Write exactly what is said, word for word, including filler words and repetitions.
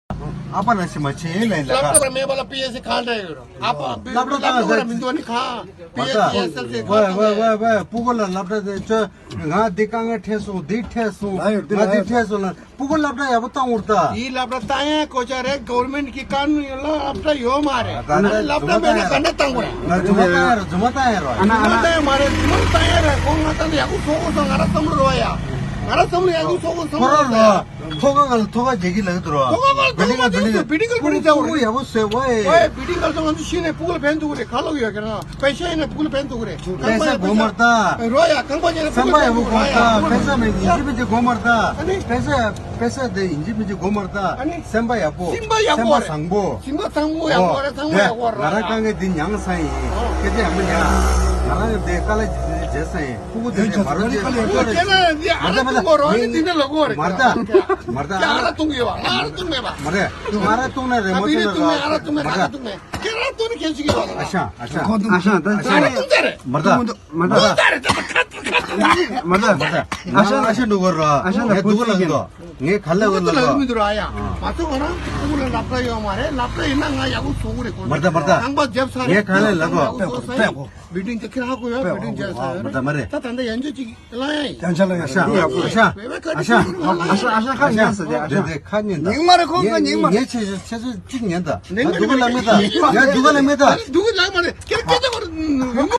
ཨ་ཕ་ན་ཤི་མ་ཆེ་ཡིན་ལེན་ལ་སློབ་གྲྭ་མེད་པ་ལ་པི་ཨེ་སི་གང་འདྲ་ཡོད་རོ། ཨ་ཕ་སློབ་གྲྭ་བཏང་སློབ་གྲྭ་ཟེར་མི་འདུག་ནི་གང་། པི་ཨེ་སི་ཨེ་སི་ཨེལ་སི་གང་འདྲ་ཡོད། སྤུ་གུ་ལ་སློབ་གྲྭ་དེ་ཚོ་ང་འདི་དཀའ་ངལ་འཕྲད་སོང་། འདི་འཕྲད་སོང་། ང་འདི་འཕྲད་སོང་ལ། སྤུ་གུ་སློབ་གྲྭ་ཡག་པོ་བཏང་འུར་ད། དེའི་སློབ་གྲྭ་བཏང་ཡ་གོ་ཆ་རེད། གོ་ཝར་མེན་ཊི་གི་ཀ་ནུན་ཡོད་ལ་སློབ་གྲྭ་ཡོད་མ་རེད། ད་ནི་སློབ་གྲྭ་མེད་ན་ག་འདྲ་བཏང་དགོས་རེད། རྫུན་མ་བཏང་ཡ་རེད། རྫུན་མ་བཏང་ཡ་རེད། རྫུན་མ་བཏང་ཡ་མ་རེད། རྫུན་མ་བཏང་ཡ་རེད། ཁོང་ང་ད་ནི་ཡག་པོ་གསོ་དགོས་སོང་། ང་རང་བསམ་བློ་རོ་ཡ། ང་རང་བསམ་བློ་ཡག་པོ་གསོ་དགོས་བསམ་བློ་རོ་ཡ། ཐོག་ཁ་ལ་ཐོག་ཁ་རྒྱག་གི་ལབ་འདུག་རོ། ཐོག་ཁ་ལ་ཐོག་ཁ་ལ་བི་ལྡིང་ག་བི་ལྡིང་ག་བི་ལྡིང་ག་བི་ལྡིང་ག་ཡག་པོ་བཟོས་བ་ཡེ། ཝེ་བི་ལྡིང་ག་སོང་ང་ཚོ་ཤི་ནས་སྤུ་གུ་ལ་ཕན་ཐོགས་རེད། ཁ་ལོག་ཡོད་ཀྱི་ར། པེ་ཤ་ཡིན་ན་སྤུ་གུ་ལ་ཕན་ཐོགས་རེད། པེ་ཤ་དགོས་མ་རེད་ད། རོ་ཡ་རྐང་པ་ཉལ་ན་སེམས་པ་ཡག་པོ་དགོས་ད། པེ་ཤ་མེད་ཡིན་གཅིག་མིན་གཅིག་དགོས་མ་རེད་ད། ཨ་ནི། པེ་ཤ་པེ་ཤ་དེ་ཡིན་གཅིག་མིན་གཅིག་དགོས་མ་རེད་ད། ཨ་ནི། སེམས་པ་ཡག་པོ། སེམས་པ་ཡག་པོ་རེད། སེམས་པ་བཟང་པོ། སེམས་པ་བཟང་པོ་ཡག་པོ་རེད། བཟང་པོ་ཡག་པོ་རེད། ང་རང་དཀའ་ངལ་འདི་མྱངས་ས་ཡིན། ཨོ། སྐད་ཆ་ཡག་པོ་ཉན། ང་རང་གི་དེ་དཀའ་ལས་ཇི་བྱས་ས་ཡིན། ཕྲུ་གུ་དེ་ནས་མ་རོ་ཅེས་མ་རོ་ཅེས་རེད། མ་རེད་ད། མ་རེད་ད། ང་རང་ཐུག་ཡོད་པ། ང་རང་ཐུག་མེད་པ། མ་རེད། ང་རང་ཐུག་ན་རེད། མ་ཐུག་ན་ར། མ་རེད་ད། ཁྱེད་རང་ཐུག་ནི་ཁྱེད་ཅིག་ཡོད་པ། ཨ་ཤ་ཨ་ཤ་ཨ་ཤ། ང་རང་ཐུག་ཚར་རེད། མ་རེད་ད། མ་རེད་ད། མ་རེད་ད། ཨ་ཤ་ཨ་ཤ་འགྲོ་གི་ར། ཨ་ཤ་ངས་སྡུག་ག་ལབ་གི་འདུག་ངས་ག་ལབ་གི་ལབ་གི་མི་འདུག་ར། ཡ་མ་ཐུག་ང་རང་ཐུག་ལ་ལབ་ད་ཡོད་མ་རེད། ལབ་ད་ཡིན་ན་ང་ཡག་པོ་བཟོ་གི་རེད། མ་རེད་ད། མ་རེད་ད། ཁང་པ་བརྒྱབ་ཚར་རེད། ངས་ག་ལབ་ལབ་གི་བི་ལྡིང་དེ་ཁྱེད་རང་ཧ་གོ་ཡོད། བི་ལྡིང་བརྒྱབ་ཚར་ཡོད་རེད། མ་རེད་ད། མ་རེད། ད་ད་ལྟ་ཡང་ཅིག་ལ་ཡང་ཡང་ཆ་ལ་ཡང་ཤ་ཡག་པོ་ཤ་ཨ་ཤ་ཨ་ཤ་ཁ་ཉན་ཟེར་ཏེ་ཨ་ཤ་དེ་དེ་ཁ་ཉན་ད། ཉིན་མ་རེད། ཁོང་ཚོ་ཉིན་མ་ངས་ཆེ་ཆེ་ཆེ་ཆེ་གཅིག་ཉན་ད། ང་སྡུག་ག་ལ་མེད་ད། ང་སྡུག་ག་ལ་མེད་ད། སྡུག་ག་ལ་མ་རེད། ཁྱེད་སྐད་ཆ་བར་ཡོང་